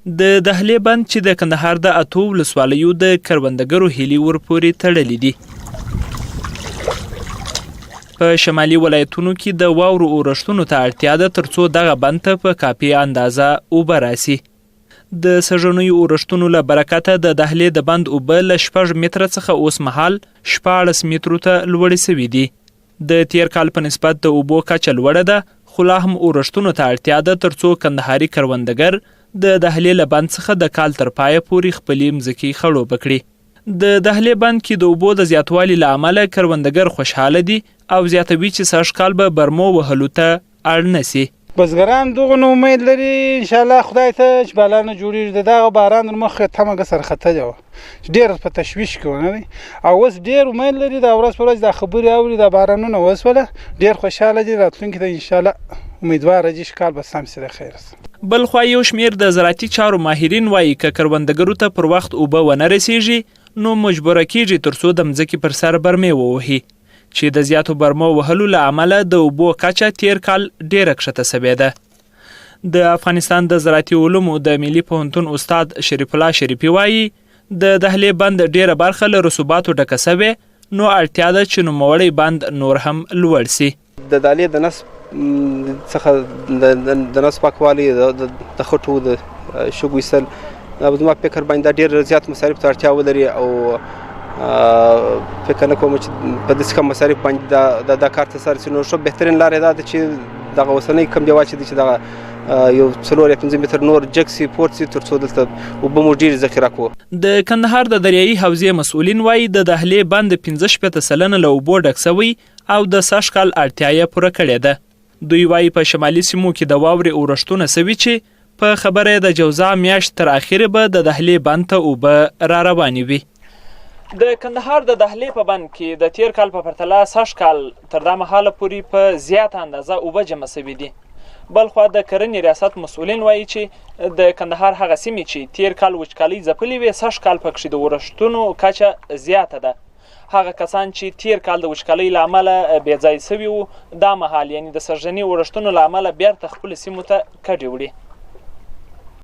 د دهلې بند چې د کندهار د اتو ولسوالیو د کروندګرو هیلې ورپورې تړلې دي. په شمالي ولایتونو کې د واورو اورښتونو ته اړتیا ده ترڅو دغه بند ته په کافي اندازه اوبه راسي. د سږنیو اورښتونو له برکته د دهلې د بند اوبه له 6 متره څخه اوس مهال 16 مترو ته لوړې شوې دي. د تېر کال په نسبت د اوبو کچه لوړه ده، خو لا هم اورښتونو ته اړتیا ده ترڅو کندهاري کروندګر د دهلې له بند څخه د کال تر پایه پورې خپلې مځکې خړوبه کړي. د دهلې بند کې د اوبو د زیاتوالي له امله کروندګر خوشحاله دي او زیاتوي چې سږ کال به برمو وهلو ته اړ نه سي. بزګران دغه نو امید لري ان شاء الله خدای ته چې بالا نه جوړیږي. د دغه باران تر مخه تمه که سره ختلې وه چې ډېر په تشویش کې ونه دی او اوس ډېر امید لري. دا ورځ په ورځ دا خبرې اوري، دا بارانونه وسوله، ډېر خوشحاله دي. راتلونکي ته ان شاء الله امیدواره دي چې کال به سم سي د خیر سره. بلخوا یو شمېر د زراعتي چارو ماهرین وایي که کروندګرو ته پر وخت اوبه ونه رسیږي نو مجبوره کیږي ترڅو د مځکې پر سر برمې ووهي چې د زیاتو برمو وهلو له امله د اوبو کچه تیر کال ډیره کښته شوې ده. د افغانستان د زراعتي علومو د ملي پوهنتون استاد شریف الله شریفي وایي د دهلې بند ډیره برخه له رسوباتو ډکه شوې نو اړتیا ده چې نوموړی بند نور هم لوړ سي. د دالې د نصب څخه د نصب پاکوالی، د خټو د شګو ایستل، زما فکر باندې دا ډېر زیات مصارف ته اړتیا ولري او فکر نه کوم چې په داسې کم مصارف باندې دا دا کار ترسره شي. نو ښه بهترین لار یې دا ده چې دغه اوسنی کوم دیوال چې دی چې دغه یو 4 یا 5 متر نور جګ سي، پورته سي، تر څو دلته اوبه مو ډېرې ذخیره کړو. د کندهار د دریایي حوزې مسؤلین وایي د دهلې بند 65% له اوبو ډک شوی او د سږ کال اړتیا یې پوره کړې ده. دوی وایي په شمالي سیمو کې د واورې اورښتونه شوي چې په خبره یې د جوزا میاشت تر اخرې به د دهلې بند ته اوبه را روانې وي. د کندهار د دهلې په بند کې د تیر کال په پرتله سږ کال تر دا مهاله پورې په زیاته اندازه اوبه جمع شوې دي. بلخوا د کرنې ریاست مسؤلین وایي چې د کندهار هغه سیمې چې تیر کال وچکالۍ ځپلې وې سږ کال پکښې د اورښتونو کچه زیاته ده. هغه کسان چې تیر کال د وچکالۍ له امله بې ځای شوي وو دا مهال یعنی د سږني اورښتونو له امله بیرته خپلو سیمو ته کډې وړي.